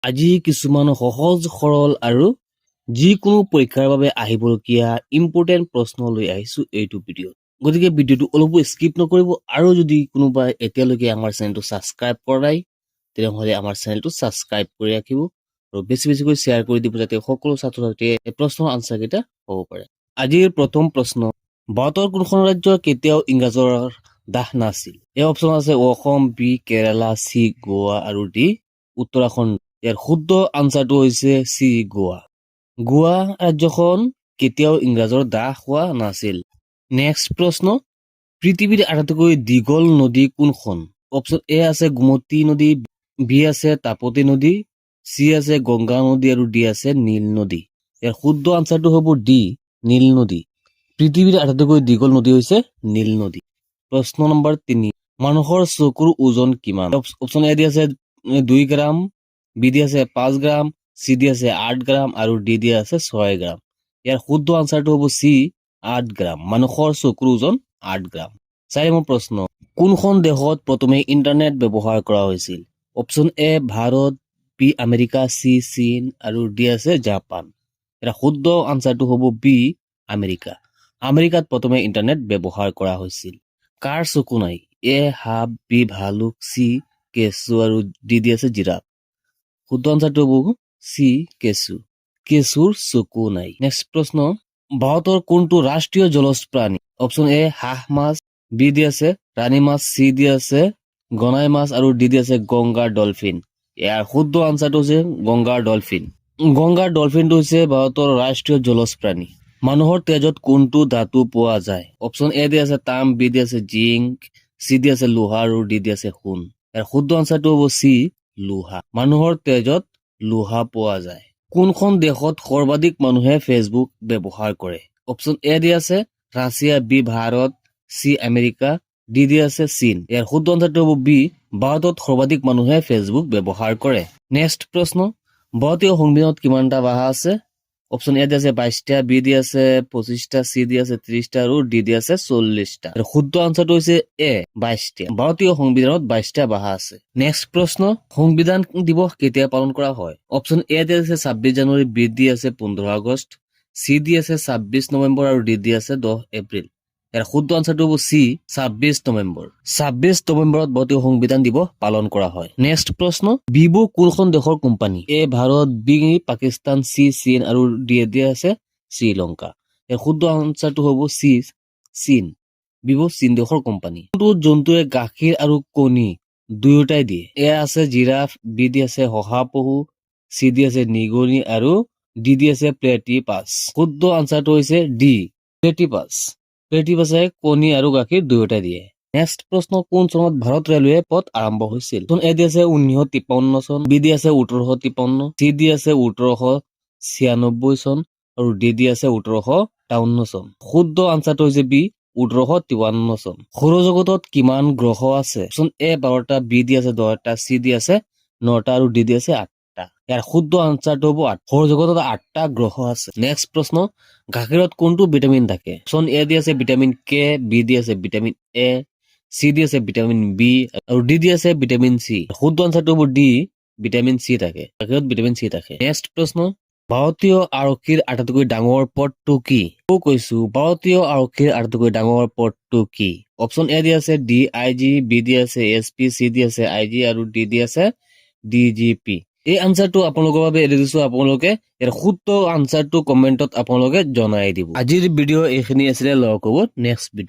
আজি কিছুমান সহজ সৰল আৰু যিকোনো পৰীক্ষাৰ বাবে আহিবলগীয়া ইম্পৰ্টেণ্ট প্ৰশ্ন লৈ আহিছোঁ এইটো ভিডিঅ'ত। গতিকে ভিডিঅ'টো অলপো স্কিপ নকৰিব আৰু যদি কোনোবাই এতিয়ালৈকে আমাৰ চেনেলটো ছাবস্ক্ৰাইব কৰা নাই, তেনেহ'লে আমাৰ চেনেলটো ছাবস্ক্ৰাইব কৰি ৰাখিব আৰু বেছি বেছিকৈ শ্বেয়াৰ কৰি দিব, যাতে সকলো ছাত্ৰ ছাত্ৰীয়ে এই প্ৰশ্নৰ আনচাৰকেইটা পাব পাৰে। আজিৰ প্ৰথম প্ৰশ্ন, ভাৰতৰ কোনখন ৰাজ্য কেতিয়াও ইংৰাজৰ দাস নাছিল? এই অপশ্যন আছে অসম, বি কেৰালা, চি গোৱা আৰু ডি উত্তৰাখণ্ড। ইয়াৰ শুদ্ধ আনচাৰটো হৈছে চি গোৱা। গোৱা ৰাজ্যখন কেতিয়াও ইংৰাজৰ দাস হোৱা নাছিল। নেক্সট প্ৰশ্ন, পৃথিৱীৰ আটাইতকৈ দীঘল নদী কোনখন? অপশ্যন এ আছে গোমতী নদী, বি আছে তাপ্তী নদী, চি আছে গংগা নদী আৰু ডি আছে নীল নদী। ইয়াৰ শুদ্ধ আনচাৰটো হ'ব ডি নীল নদী। পৃথিৱীৰ আটাইতকৈ দীঘল নদী হৈছে নীল নদী। প্ৰশ্ন নম্বৰ 3, মানুহৰ চকুৰ ওজন কিমান? অপশ্যন এ দি আছে 2 গ্ৰাম, বি দি আছে 5 গ্ৰাম, চি দি আছে 8 গ্ৰাম আৰু ডি দি আছে 6 গ্ৰাম। ইয়াৰ শুদ্ধ আনচাৰটো হ'ব চি 8 গ্ৰাম। মানুহৰ চকুৰ ওজন 8 গ্ৰাম। 4 নম্বৰ প্ৰশ্ন, কোনখন দেশত প্ৰথমে ইণ্টাৰনেট ব্যৱহাৰ কৰা হৈছিল? Option A Bharat, B America, C চীন আৰু ডি আছে জাপান। ইয়াৰ শুদ্ধ আনচাৰটো হ'ব বি আমেৰিকা। আমেৰিকাত প্ৰথমে ইণ্টাৰনেট ব্যৱহাৰ কৰা হৈছিল। কাৰ চকু নাই? এ সাপ, বি ভালুক, চি কেঁচু আৰু ডি দি আছে জিৰাফ। শুদ্ধ আনচাৰটো হ'ব চি কেঁচু। কেঁচুৰ চকু নাই। নেক্সট প্ৰশ্ন, ভাৰতৰ কোনটো ৰাষ্ট্ৰীয় জলজ প্ৰাণী? অপশ্যন এ হাঁহ মাছ, বি দি আছে ৰাণী মাছ, চি দি আছে গনাই মাছ আৰু ডি দি আছে গংগাৰ ডলফিন। ইয়াৰ শুদ্ধ আনচাৰটো হৈছে গংগাৰ ডলফিন। গংগাৰ ডলফিনটো হৈছে ভাৰতৰ ৰাষ্ট্ৰীয় জলজ প্ৰাণী। মানুহৰ তেজত কোনটো ধাতু পোৱা যায়? অপশ্যন এ দি আছে তাম, বি দি আছে জিংক, চি দি আছে লোহা আৰু ডি দি আছে সোণ। ইয়াৰ শুদ্ধ আনচাৰটো হ'ব চি লোহা। মানুহৰ তেজত লোহা পোৱা যায়। কোনখন দেশত সৰ্বাধিক মানুহে ফেচবুক ব্যৱহাৰ কৰে? অপশ্যন এ দি আছে Russia, B Bharat, C America, D দি আছে চীন। ইয়াৰ শুদ্ধ আনচাৰটো হ'ব বি ভাৰতত সৰ্বাধিক মানুহে ফেচবুক ব্যৱহাৰ কৰে। নেক্সট প্ৰশ্ন, ভাৰতীয় সংবিধানত কিমানটা ভাষা আছে? অপশ্যন এ দি আছে 22টা, বি দি আছে 25টা, চি দি আছে 30টা আৰু ডি দি আছে 40টা। আৰু শুদ্ধ আনচাৰটো হৈছে এ 22টা। ভাৰতীয় সংবিধানত 22টা ভাষা আছে। নেক্সট প্ৰশ্ন, সংবিধান দিৱস কেতিয়া পালন কৰা হয়? অপশ্যন এ দি আছে 26 জানুৱাৰী, বি দি আছে 15 আগষ্ট, চি দি আছে 26 নৱেম্বৰ আৰু ডি দি আছে 10 এপ্ৰিল। ইয়াৰ শুদ্ধ আনচাৰটো হ'ব চি 26 নৱেম্বৰ। 26 নৱেম্বৰত ভাৰতীয় সংবিধান দিৱস পালন কৰা হয়। নেক্সট প্ৰশ্ন, ভিভো কোনখন দেশৰ কোম্পানী? এ ভাৰত, বি পাকিস্তান, চি চীন আৰু ডি দি আছে শ্ৰীলংকা। ইয়াৰ শুদ্ধ আনচাৰটো হ'ব চি চীন। ভিভো চীন দেশৰ কোম্পানী। কোনটো জন্তুৱে গাখীৰ আৰু কণী দুয়োটাই দিয়ে? এ আছে জিৰাফ, বি দি আছে শহাপহু, চি দি আছে নিগনি আৰু ডি দি আছে প্লেটিপাছ। শুদ্ধ আনচাৰটো হৈছে ডি প্লেটিপাছ। প্লেটিপাছে কণী আৰু গাখীৰ দুয়োটাই দিয়ে। নেক্সট প্ৰশ্ন, কোন চনত ভাৰত ৰেলৱে পথ আৰম্ভ হৈছিল? অপশ্যন এ দি আছে 1953 চন, বি দি আছে 1853, চি দি আছে 1896 চন আৰু ডি দি আছে 1853 চন। শুদ্ধ আনচাৰটো হৈছে বি 1853 চন। সৌৰজগতত কিমান গ্ৰহ আছে? অপশ্যন এ 12টা, বি দি আছে 10টা, চি দি আছে নটা আৰু ডি দি আছে আঠটা। ইয়াৰ শুদ্ধ আনচাৰটো হ'ব 8। সৌৰজগতত আঠটা গ্ৰহ আছে। নেক্সট প্ৰশ্ন, গাখীৰত কোনটো ভিটামিন থাকে? অপশ্যন এ দি আছে ভিটামিন কে, বি দি আছে ভিটামিন এ, চি দি আছে ভিটামিন বি আৰু ডি দি আছে ভিটামিন চি। শুদ্ধ আনচাৰটো হ'ব ডি ভিটামিন চি থাকে। গাখীৰত ভিটামিন চি থাকে। নেক্সট প্ৰশ্ন, ভাৰতীয় আৰক্ষীৰ আটাইতকৈ ডাঙৰ পদটো কি? আকৌ কৈছো, ভাৰতীয় আৰক্ষীৰ আটাইতকৈ ডাঙৰ পদটো কি? অপশ্যন এ দি আছে ডি I G, B দি আছে এছ পি, চি দি আছে I G আৰু ডি দি আছে ডি জি পি। এই আনচাৰটো আপোনালোকৰ বাবে এৰি দিছো। আপোনালোকে ইয়াৰ শুদ্ধ আনচাৰটো কমেণ্টত আপোনালোকে জনাই দিব। আজিৰ ভিডিঅ' এইখিনি আছিলে। লগ হ'ব নেক্সট ভিডিঅ'।